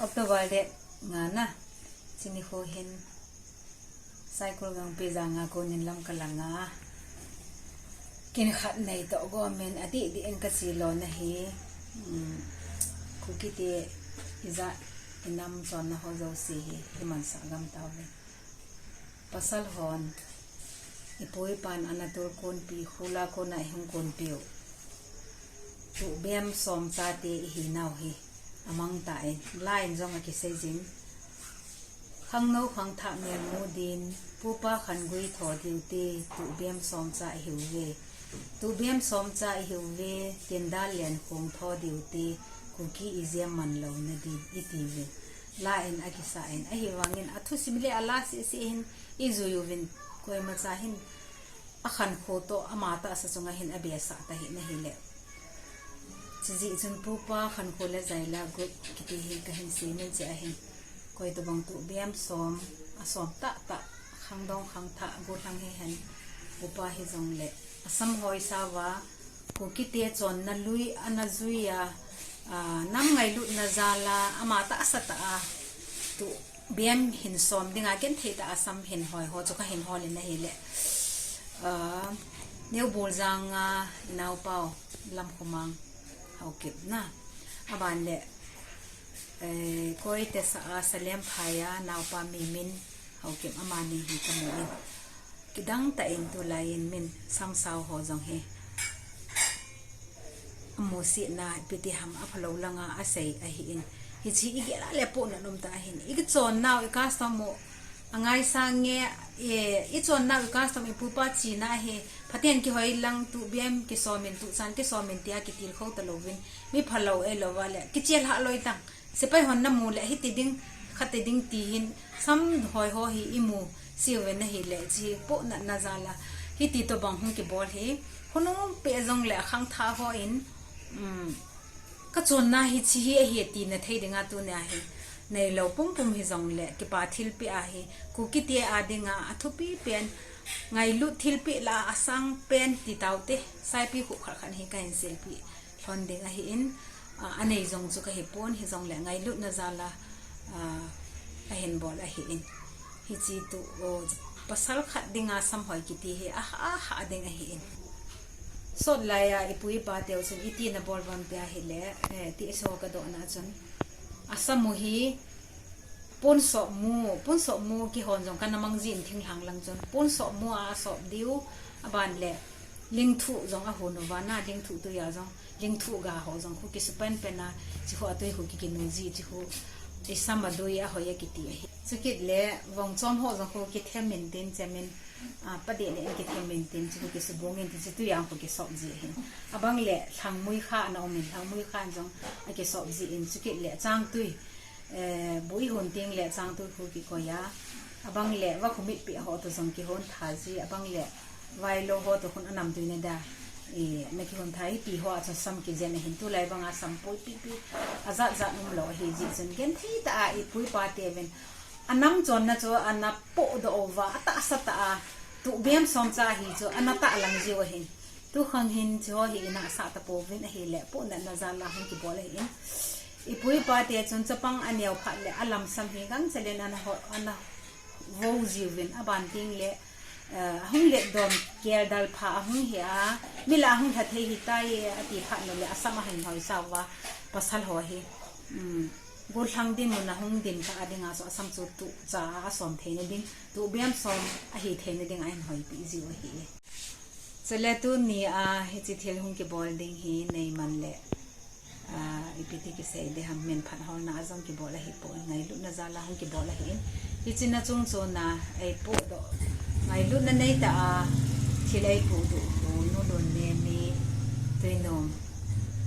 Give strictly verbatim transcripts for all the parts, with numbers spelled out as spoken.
October date nga na, chuni kho hin Saikul Gangpi janga konin lam kalanga. Kin khat nei toh gomin adih dih in kache lona hi, um, Kuki te ijat inam chonna ho jouse hi, imansah gam tauve. Pasal hon, ipu ipan ana tul konpi, khula kona ihung konpiu. Tubem som chate ihinau hi, amang tah in, la in jong akisei jin. Khangnou khangthah melmu din, pupa khangui tho diu te, tubem som cha ihiuve. Tubem som cha ihiuve, tindal len khong tho diu te, Kuki ijemman louna din, itiuvin. La in akisa in, ahivangin athusim le ala sese hin ijui uvin, koima cha hin akhankho toh ama tahsa chunga hin abesah tahih in ahile. Chijeh chun pupa khankho le jaila group kiti hi kahin semin, chea hin koi tobang tubem som, asom tahtah, khangdong khangthah, gollhang hihen, upa hijongle asam hoisauva, Kuki te chonna lui ana juia, a, nam ngailutna jala, ama tahsa tah a, tubem hin som dinga genthei tah a sam hin hoi ho chu kahin hol in ahile, a, New Boljang a inaopau Lamkhomang Haokip na, aban le, eh, Koitesa a Salemphai a naopa Mimin Haokip, amani hi kamu in. Kidang tah in tulai in min samsao ho jong hi amusetna ipi ti ham aphalou langa asei ahin. Hiche hi igel a le pohnat um tah ahin. Ikichonnau, icustom u angaisang nge, e, ichonnau icustom, ipupa chena hi, phaten kihoi lang tubem kisomin, tuchan kisomin tia kitilkhou talouvin, mi phalou eilouva le kichelhah loi tang. Sepai hon namu le hiti ding, khati ding ti hin, sam hoi ho hi imu seuve nahile, hiche pohnatna jala hiti tobang hung kibol hi, khonung peh jongle akhangthah hon, um, kachonna hiche hi ahi tina thei dinga tunia hi neilou pumpum hijongle, kipa thilpeh ahi, Kuki te a dinga athupi pen, ngailut thilpeh lah a asang pen ti taute, saipi khuh khat khat hi kahin seipeh lhon ding ahin, a, anei jong chu kahipon, hijongle ngailutna jala, a, ahin bol ahin. Hiche tu, o, pasal khat dinga samhoi kiti hi aha, aha ding ahin. Sotlai a ipu ipa teu chun iti nabol uvem tia ahile, eh, ti iso kadohna chun, asamu hi, ponsopmu, ponsopmu kihon jong kana mang jin thinglhang lang chun, ponsopmu a asop diu, aban le lingthuh jong ahon uva na, lingthuh tuia jong, lingthuh ga ho jong khu kisupen pen a, hiche khu atui khu kikinu ji, hiche khu isam adui ahoi akiti ahi. Chukit le vongchom ho jong khu kithem intin, chemin, a, padeh le in kithem intin, hiche khu kisubung intin, hiche tuia khu kisop ji ahin. Abang le lhangmui kha ana um in, lhangmui kha in jong akisop ji in, chukit le changtui, eh, bu ihon teng le changtui khu kikoi a, abang le vakhu mitpeh ho toh jong kihon tha ji, abang le vailou ho toh khun anamtui neda, eh, nakihon tha, hiti ho a chun sam kijen ahin, tulai banga sam poi pipi ajat jat umlou ahi jeh chun genthei tah a ipu ipa teuvin anam chonna chu ana pohdoh uva, atahsa tah a tubem som cha hi chu ana tahlang jiu ahin. Tukhang hin hiche ho hi inahsah tapouvin ahile, pohnatna jala hung kibol ahin. Ipu ipa te chun chapang aneo phat le alamsam hi gangchel in ana ho, ana vo jiuvin, aban teng le, eh, ahung letdom keldal pha ahung hi a, mi lah a hung lha thei hitai ati phat nule asam ahin hoisauva, pasal ho hi, um, gollhang dinmun a hung din kah a dinga chu asam chu tucha a asom theina ding, tubem som ahi theina ding ahin hoipeh jiu ahi. Chule tunia hiche thil hung kibol ding hi neiman le, a, ipi ti kisei ding ham, minphat holna a jong kibol ahipon, ngailutna jala hung kibol ahin. Hiche na chungchona eipohdoh, ngailutna neitah a thil eipohdoh u, Nu Lunnem, Tuinom,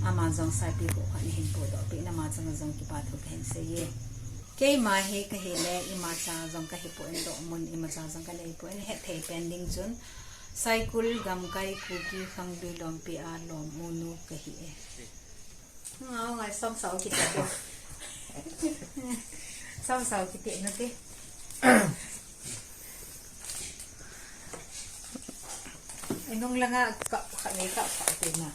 ama jong saipi khuh khat nahin pohdoh peh in ama chunga jong kipa thu kahin seiye. Keima hi kahile, imacha jong kahipon, dohmun imacha jong kaneipon, hetthei pen ding chun Saikul gamkai Kuki Khangdui Lompi a lom unu kahi e. Ngao ngai, samsao kiti. Samsao kiti nate. Inung langa kap khat nei kap khat tina.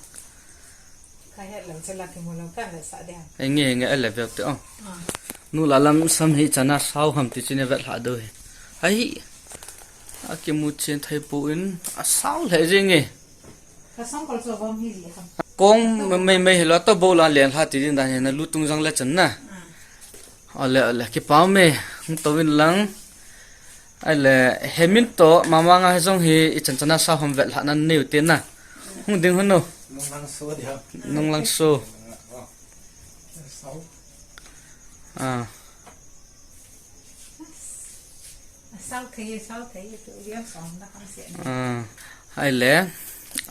Kahet lou chela kimu lou kan le sa dia. Enge, enge, ele vek te, oh. Ah. Nu la lam sam hi chana sao ham ti chu nei vet lha diu hi. Ahi. Akimu chen thei pon asao lheh jing e. Ka sangkol chu avom hi ji ham. Kong mei mei hi lou, tabou la len lha ti ding dan hi na, lutung jang le chan na. Ah. Ale, ale, kipa um e, hung tou in lang. Ale, Hemin toh, mama nga hi jong hi, i chan chana sao ham vet lhah nan nei u te na. Hung ding hon o. Nung lang so dia. Nung lang so. Oh. Sao. Ah. Asao thei, asao thei, tu riam som na khang se. Ah, ahile,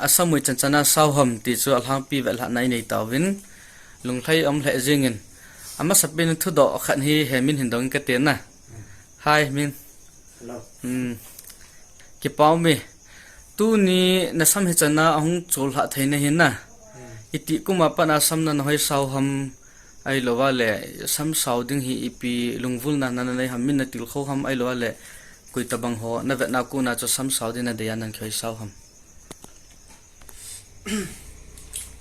asam u i chan chana sao ham ti chu alhangpi vet lhahna i nei tauvin, lunglhai um lheh jingin. Amasapen thudoh khat hi Hemin hin dong kate na. Hi, Min. Hello. Hmm. Kipa um e. Tuni na sam hi chana ahung chol lhah thei na hi na. Hmm. Iti kum a pat a sam na na hoi sao ham, ahilou le sam sao ding hi ipi lungvulna na na nei ham, min na tilkhou ham, ahilou le koi tabang ho na vetna kon a chu sam sao ding na dei a na kihoi sao ham.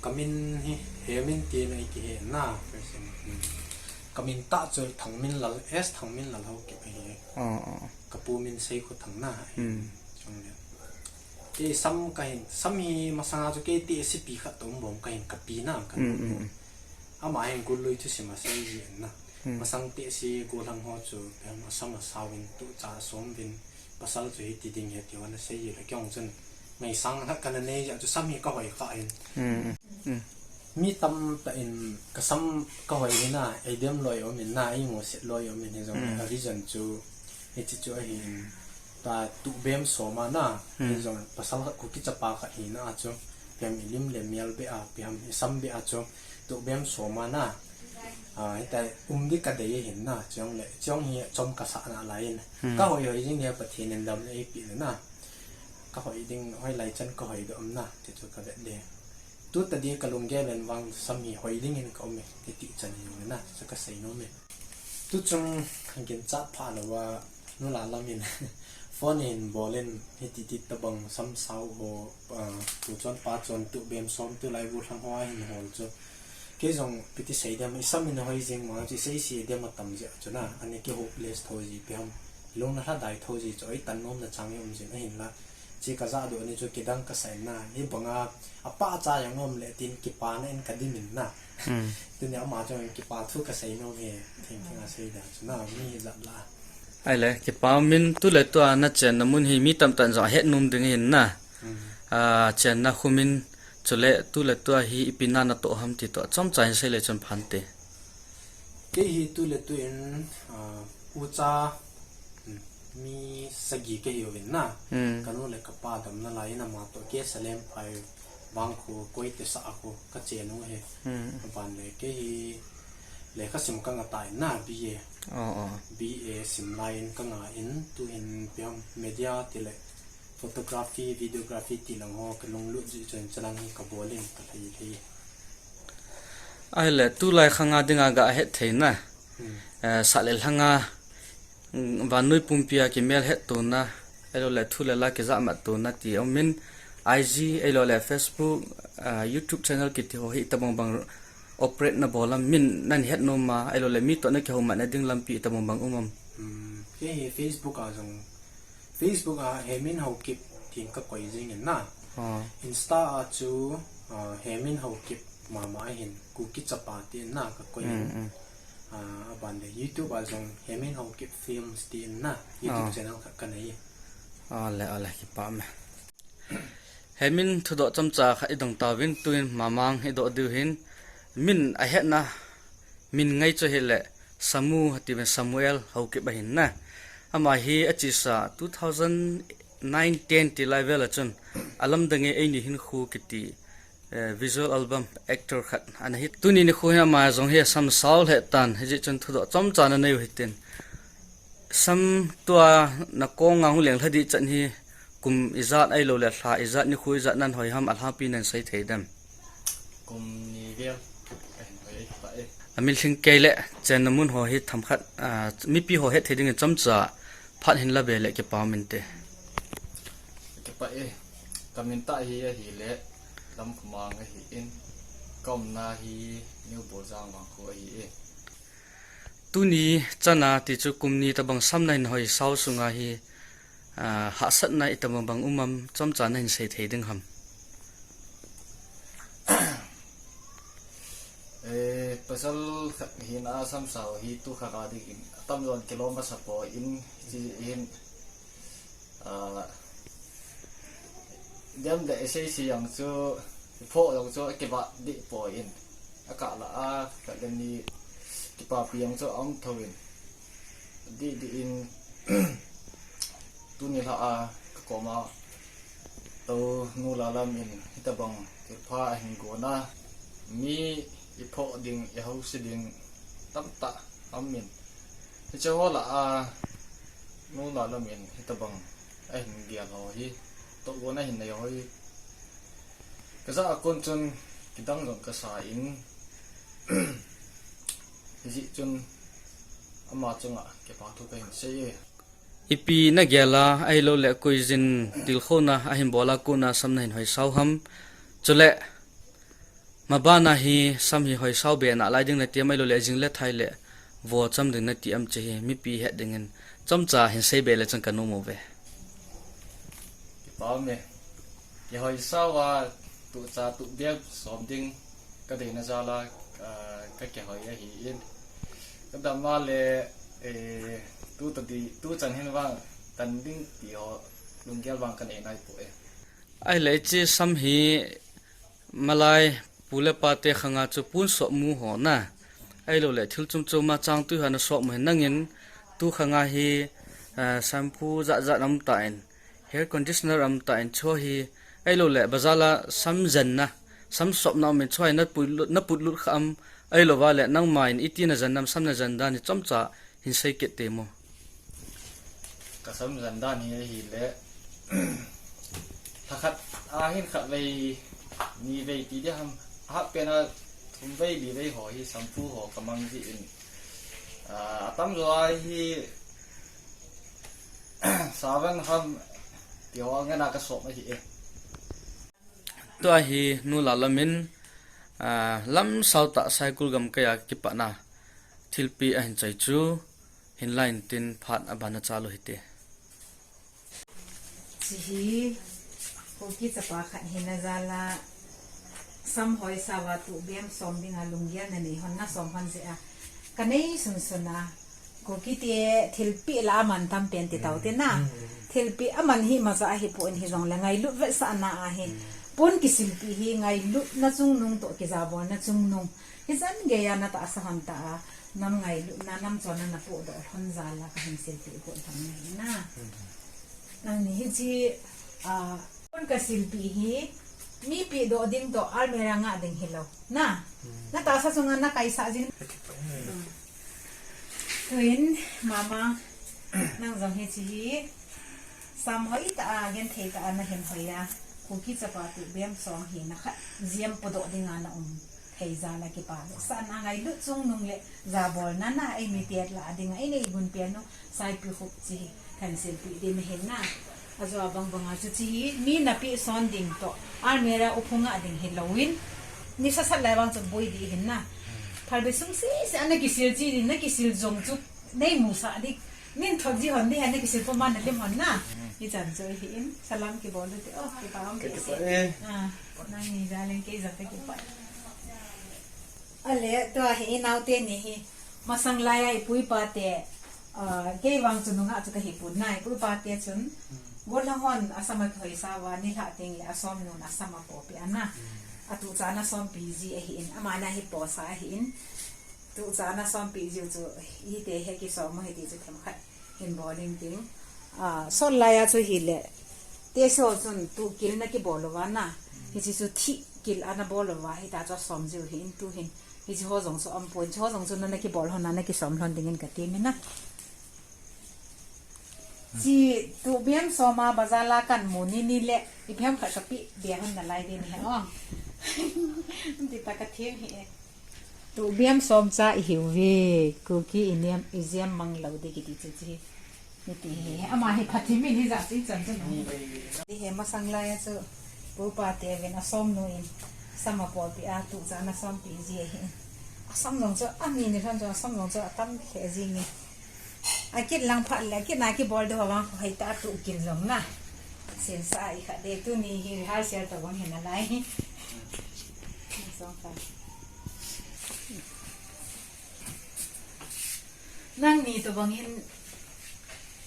Ka min hi Hemin ti na i kihe na, first name. Hmm. Ka min tah chu Thangminlal, S Thangminlal Haokip ahi. Oh, oh. Ka pu min Seikhothang na. Hmm. Chang le. Kei sam ka hin, sam hi masanga chu kei tehse pi khat toh um bou ka hin ka pi na, ka nu. Mm, mm, mm. Ama hin Gullui thusim a sei ji na. Mm. Masang tehse gollhang ho chu, pem asam asao in tu cha som vin, pasal chu hiti ding ahi ti ho ana sei ji le kei jong chun. Ngaisang khat ka na nei jeh chu sam hi ka hoi kha in. Mm, mm. Mm. Mi tamtah in ka sam ka hoi hi na, ei dem loi um in na, ei musit loi um in hi jong le, mm, a reason chu, hiche chu ahi in, ta tuh bem som a na, hmm, hi jong pasal khat Kuki chapa khat hina a chu, pem i lim le mial beh a, pem i sam beh a chu, tuh bem som a na, a, hitia um ding ka dei ahin na, chujong le, chujong hi chom ka sah nalai in, hmm, ka hoi hoi jing le Pathen in damna eipeh le na, ka hoi ding, hoilai chan ka hoi doh um na, ti chu ka vet le. Tu tadi ka lunggel in vang sam hi hoi ding in ka um e, ti ti chan hi jong le na, chu ka sei nom e. Tu chung ginchat pha louva, nu la lam in phone in bol in, hiti ti tabang sam sao ho, ah, pu chon pa chon tuh bem som tulai gollhang ho a hin hol chu. Kei jong ipi ti sei dem, i sam in hoi jing ma chu sei sei dem atam jeh chu na, ani ki hopeless tho ji pi ham. Lung na lhadai tho ji chu, i tan nom na chang i um jin ahin la. Chi ka ja doh ni chu kidang ka sa in na, hi banga, apa cha jong um le tin kipana in ka dim in na. Hmm. Tuni ama chun kipa thu ka sei nom e, theng theng a sei da chu na, mi hi jat la. Ahile, kipa um in tu le tu a na chenna mun hi mi tamtah in jong ahet nom ding ahin na. Hmm. A, chenna khum in chule tu le tu a hi ipi na na toh ham ti toh chomcha hin sei le chun pha inte. Kei hi tu le tu in, ah, ucha, hmm, mi sagi ka hiuvin na. Hmm. Ka nu le ka pa damna lai in ama toh kei Salem phai vang khu koi te sa khu ka che nu he. Hmm. Aban le kei hi lekha sim ka nga ta in na B A. Oh, oh. B A sim lai in ka nga in tu hin piam media ti le photography, videography ti lang ho ka lunglut ji chun chalang hi ka bol in ka lhai lhai. Ahile, tulai khang a dinga ga het thei na. Hmm. Eh, sah le lhang a, mm, vannoi pumpi a kimel het tona, ahilou le thu le la kijah mat tona ti um in, I G, ahilou le Facebook, ah, YouTube channel kiti ho hi tabang bang operate na bol am, min nan het nom a, ahilou le mi toh na kihoumat na ding lampi tabang bang um am. Hmm, kei hi Facebook a jong Facebook a Hemin Haokip tin ka koi jing in na. Oh. Insta a chu, ah, Hemin Haokip mama ahin Kuki chapa tin na ka koi in. Mm, mm. Ah, aban le YouTube a jong Hemin Haokip Films tin na YouTube, oh, channel khat ka nei. Ole, ole, kipa um e. Hemin thudoh chomcha khat i dong tauvin tuin mamang i doh diu hin min ahetna min ngai chu hile Samu, hativen Samuel Haokip ahin na. Ama hi achesa two thousand nine ten ti lai vel a chun Alamdang e Eini Hinkho kiti, eh, visual album actor khat ana hi. Tuni nikho hi ama jong hi asam sao lheh tan, hijeh chun thudoh chomcha na nei u hitin. Sam tua na kong a hung leng lha ding chan hi kum ijat ahilou le lha ijat nikho ijat nan hoi ham alhangpi nan sei thei dem? Kum ni vel. Ka hin hoi e, kipa e. Amin lhing kei le chenna mun ho hi themkhat, ah, mipi ho het thei dingin chomcha phat hin la be le kipa um inte. Kipa e. Ka min tah hi ahile Lamkhomang ahi in. Ka umna hi New Borjang Vangkho ahi e. Tuni chana ti chu kum ni tabang sam nahin hoi sao sunga hi, ah, hahsatna itobang bang um am, chomcha nahin sei thei ding ham? Eh, pasal khat hina sam sao hi tu kha ka ding in, atam jon kilom asa poi in, chi hin, ah, Dem le isei sei jong chu, iphoh jong chu akivat deh poi in. Akah lah a, khat le ni kipapi jong chu aum thou in. Dih dih in, tuni lha a, kakoma, tou nu Lalam in, hitabang, thilpha ahin gon a. Mi iphoh ding, ihouse ding, tamtah, aum in. Hiche ho lah a, nu Lalam in, hitabang, ahin gel ho hi, tohgon ahin nei ho hi. Kajah a kon chun kidang jong kasa in, hijeh chun ama chunga kipa thu kahin sei e. Ipi nagel a, ahilouleh koiyin tilkhouna ahin bol a kona sam nahin hoi sao ham? Chule, mabana hi sam hi hoi sao be nalai ding nati am, ahilouleh jing le thai le vo cham ding nati am, hiche hi mipi het dingin chomcha hin sei be le chun kanom uve. Kipa ume. Kihoi sao a, tucha tubeh som ding kadeina jal a, ah, kakihoi ahi in. Kadam a le, eh, tu tadi, tuchan hin vang tan ding ti ho lunggel vang kanei nai poi e. Ahile hiche sam hi malai pu le pa te khanga chu pon sop mu ho na, ahilouleh thil chom chom a changtui ho ana sop mu hin, nangin tu khanga hi, ah, shampoo jat jat aum tan, hair conditioner aum tan, hiche hi, ahilouleh bazar a sam jenna, sam sopna aum in, hiche hi naput lut, naput lut kha am, ahilouva le nangma in iti najen nam, sam najen dan hi chomcha hin sei kit temo. Kasam jen dan hi ahile, lha khat a hin khat vei, ni vei ti ding ham, ahat pen a thum vei, li vei ho hi shampoo ho kamang jin, ah, atamjo a hi, savan ham ti ho ngen a kasop ahi e. Tua hi nu Lalam in, ah, lam sao tah Saikul gamkai a kipatna thilpeh ahin choi chu, hinlah in tin phat aban a chal u hite. Hiche hi Kuki chapa khat hina jal a sam hoi sao a tubeh som dinga lunggel nanei hon, nasom hon jeh a kanei sunsun a, Kuki te thilpeh lah a aman tam pen ti tau te na. Mm, mm, mm. Thilpeh aman hi imacha ahipon, hijongle ngailut vetsahna ahi. Mm. Pon kisilpeh hi ngailutna chungnung toh kijabolna chungnung. Hichan geiya natahsa hon tah a, nam ngailutna, nam chonna napohdoh lhon jal a kahin silpeh got lhon ahi na. Mm. Nangni hiche, ah, pon kasilpeh hi, mi pehdoh ding toh almirah ngah ding hilou. Na, hmm, natahsa chunga nakaisah jing. Tuin, mama, nang jong hiche hi, sam hoi tah a, genthei tah a nahin hoi a, Kuki chapa tubeh som hi nakhat jeng podoh dinga naum thei jal a kipa. Sahna ngailut chungnung le jabolna na, eimi te lah a dinga, eina eigun pen u, Saipikhup hiche hi kahin silpeh ding ahi na. Ajo a bang banga chu hiche hi, mi napeh son ding toh almirah uphung a ding hilouvin, ni sasat lai vang chu boi ding ahi na. Phalbi sung sese a nakisil hiche ding, nakisil jong chu neimusah ding. Nin thot ji hon ding ahi, nakisil puma nalim hon na. Hichan chu ahi in, salam kibol u hite, oh, kipa um behseh. Kakipah e. Ah, nangni jal in kei jong kakipah. Ale, tua hi inaote ni hi. Masang laiya ipu ipa te, ah, kei vang chu nungah chu kahipon na, ipu ipa te chun, hmm, gollhang hon asam ahoi sao a, nilhah teng le asomnu in asam apohpeh ana. Hmm. Atucha ana sompeh ji ahi in, ama ana hi posa ahi in. Tucha ana sompeh jiu chu, hiti hi kisom u hiti chu themkhat hin bol inting. Ah, sol laiya chu hile, teso chun tukil ana kibol uva na. Hiche chu thihkil ana bol uva, hita chu asom jiu ahi in tuhin. Hiche ho jong chu aumpon, hiche ho jong chu nana kibol lhon a, nakisom lhon dingin kati mina. Chi tubeh som a bazar a kamu nini le, ipi ham khat kapeh be lhon nalai ding ahi o. Ti ta kathem hih e. Tubeh som cha ihiuve, Kuki inem, ijem mang lou ding kiti chu chi. Hiti hi, ama hi phatthei mi ni ja si chan chu no. Hiti hi masang laiya chu, pu pa te vin asomnu in, sam apohpeh a tucha ana sompeh ji ahi. Asam jong chu, ani ni lhon chu asam jong chu atam lheh jing e. Akit lang phat le, akit na kibol diu vang khu hei ta tu kin jong na. Sin sa i kha de tu ni hi rehearsal to bang hin alai. Song sa. Nangni to bang hin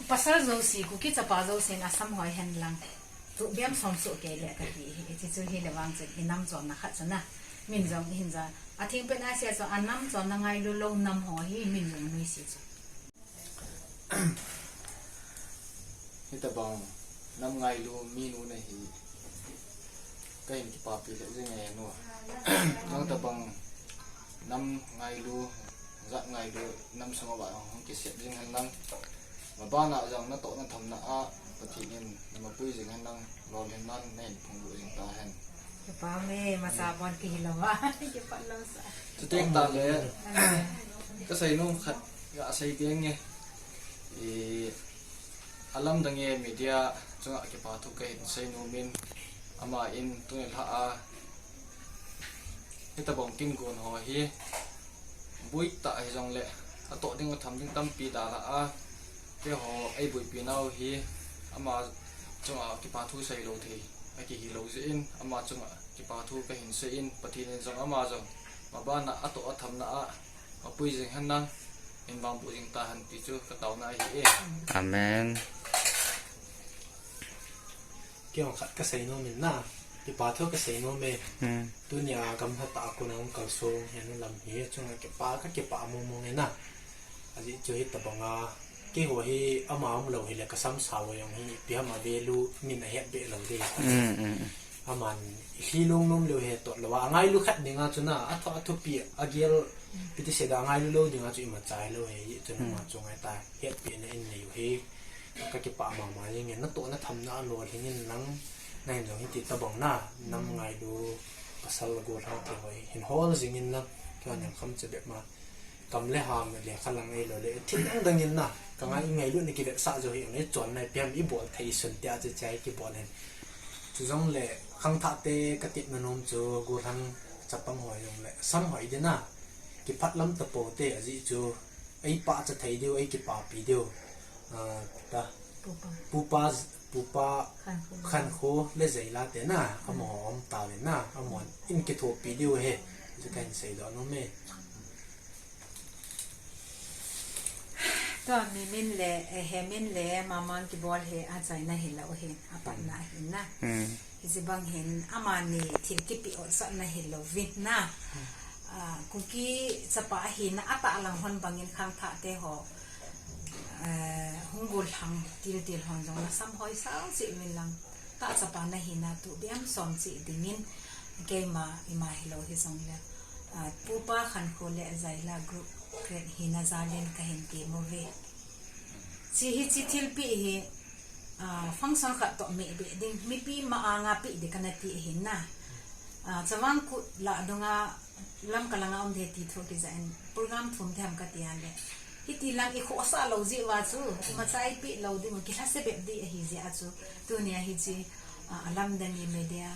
pasal jouse, Kuki chapa jouse in asam hoi hen lang. Tu biam som su ke le ka ti hi, ti chu hi le vang chu i nam chonna khat chu na. Min jong hin ja. A thing pen a sia chu a nam chonna ngailu lou nam ho hi min jong nui si chu. Hitabang nam ngailu minu na hi ka hin kipapi le jing e nu. Nang tabang nam ngailu, jat ngailu, nam sung a va hong kisep jing hen lang. Mabana jong na to na tham na a, Pathen in na mapui jing hen lang, lol hen lang, na hin phung bu jing ta hen. Kipa me, masa bon ki hi lo va. Kipa lo sa. Chutek ta le, ka sei nom khat, ka sei ding nge. I, alam dang e media, chunga kipa thu ka hin sei nom in, ama in, tu ni lha a, hitabang kin gon ho hi, bui ta hi jong le, a to ding a tham ding tampi da la a, te ho, ei bui pi nau hi, ama chunga kipa thu sei lo thei, a ki hi lo jeh in, ama chunga kipa thu ka hin sei in, Pathen in jong ama jong, mabana a to a tham na a, mapui jing hen lang, in vang bu jing ta hen ti chu ka tauna ahi e. Amen. Kei jong khat ka sei nom in na, kipa thu ka sei nom e. Hmm. Tunia gamla ta a kon a hung kalsong hihen lam hi, chunga kipa, ka kipa mong mong e na. Ajeh chu hitabang a, keiho hi ama um lou hile ka sam sao jong hi, ipi ham a value min a het be lou ding. Hmm, hmm, hmm. Aman, i lhi long nom leu he tot lou a, a ngailu khat ding a chu na, a tho, a thupi, a gel, pi ti se da, a ngailu lou ding a chu ima chai lou he, i chu na ma chu ngai ta, hetpi na in nei u hi. Ka kipa mama jing e, na to na tham na a lol hin in lang, na hin jong hiti tabang na, nam ngailu, pasal gollhang te hoi, hin hol jing in lang, ka nang kham che bep ma. Kam le ham le kha lang ei lo le, thil dang dang in na, ka ngai ngailu na kivetsah jo hi, ngai chon na ipi ham i bol thei sun tia chu chai kibol hen. Chu jong le, khangthah te ka tep na nom chu, gollhang chapang hoi jong le, sam hoi ding na, kiphat lam ta pou te, ajeh chu, ei pachat thei diu, ei kipapi diu. Ah, ta. Pupa. Pupa, Pupa Khankho. Khankho le Zaila te na, amaho um tauvin na, amahon kithopi diu he. Chu ka hin sei doh nom e. Tua mi min le, eh, he min le, mamang kibol he, achaina hilou hin, apatna hin na. Hmm. Hiche bang hin, amani thil kipe otsahna hilou vin na. Hmm. Ah, Kuki chapa ahina atahlang hon bangin khangthah te ho, eh, hung gollhang til til hon jong na sam hoi sao cheh uvin lang. Tah chapa na hina tu biam som cheh dingin keima ima hilou hi jong le. Ah, Pupa Khankho le Zaila group create hina jal in ka hin ti mo ve. Chi hi chi thilpeh hi, ah, function khat toh meh beh ding, mipi ma anga peh ding kana ti ahin na. Ah, chavang kut lah dunga lam kalanga um de ti thu kija in program thum them kati a le. Hiti lang i khohsah lou jeh uva chu, ima chai peh lou ding, kilhase bep ding ahi jeh a chu. Tunia hichi, ah, alam dang i media,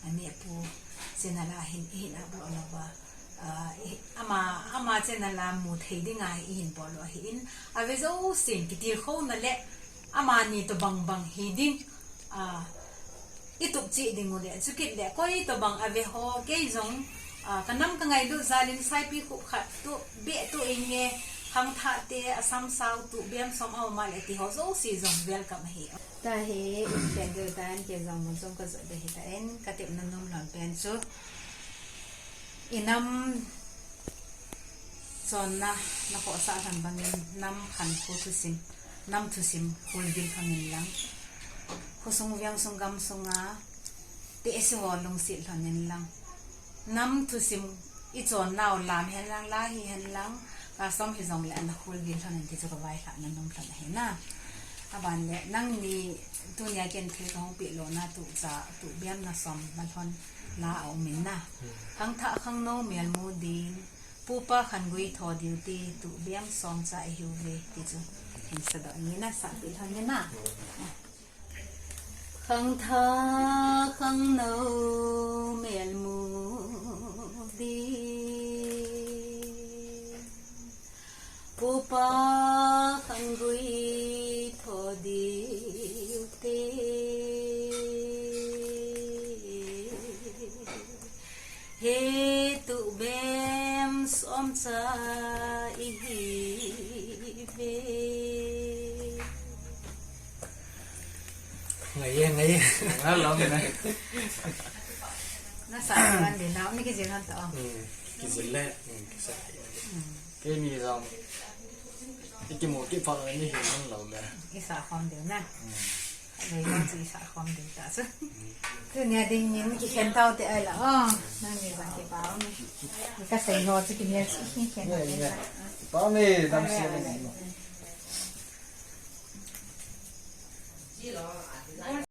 ani pu, channel a hin, i hin upload lou va. Ah, i, ama, ama channel a mu thei dinga i hin bol u ahin, ave jousen kitilkhouna le amani tobang bang hi ding, ah, i tup cheh ding u le, chukit le, koi tobang ave ho, kei jong, ah, ka nam ka ngailut jal in saipi khup khat tu, beh tu inge, khangthah te, asam sao tu, biam som a um a le ti ho jouse jong welcome ahi. Tahi, in pen deu tan, kei jong mun jong ka jot ding ahi tan, ka tep na nom lhon pen chu. I nam chonna na khohsah lhon bangin nam khankho thusim, nam thusim khulgil lhon in lang. Khosung veng sung gam sunga tehse ho lungset lhon in lang. Nam thusim i chonnau lam hen lang, la hi hen lang, ka som hi jong le ana khulgil lhon in ti chu ka vailhah na nom lhon ahi na. Aban le nangni tunia ken thil ka hung peh lona tu cha, tu biam na som na lhon la a um in na. Khangthah khangnou mel mu ding, Pupa Khangui tho diu ti, tu biam som cha i hiu ve, ti chu hin sa doh ni na, sa pi lhon ni na. Khangthah khangnou mel mu ding. Pupa khan gui tho diu te. He tu bem som cha ihi ve. Ngai e, ngai e. Ngai lom ne. Na sa kan de na, ni ki jing han ta. Hmm, ki jing le, hmm, ki sa. Hmm. Keini jong, i kimu kit phat le ni hin hung lou le. I sa khom diu na. Hmm. Lei jong chu i sa khom diu ta chu. Hmm. Tunia dingin kikhen tau te ai la. Oh, nangni jong kipa ume. Ka sei ho chu kine chu kikhen tau te ai la. Kipa ume, damsel ume.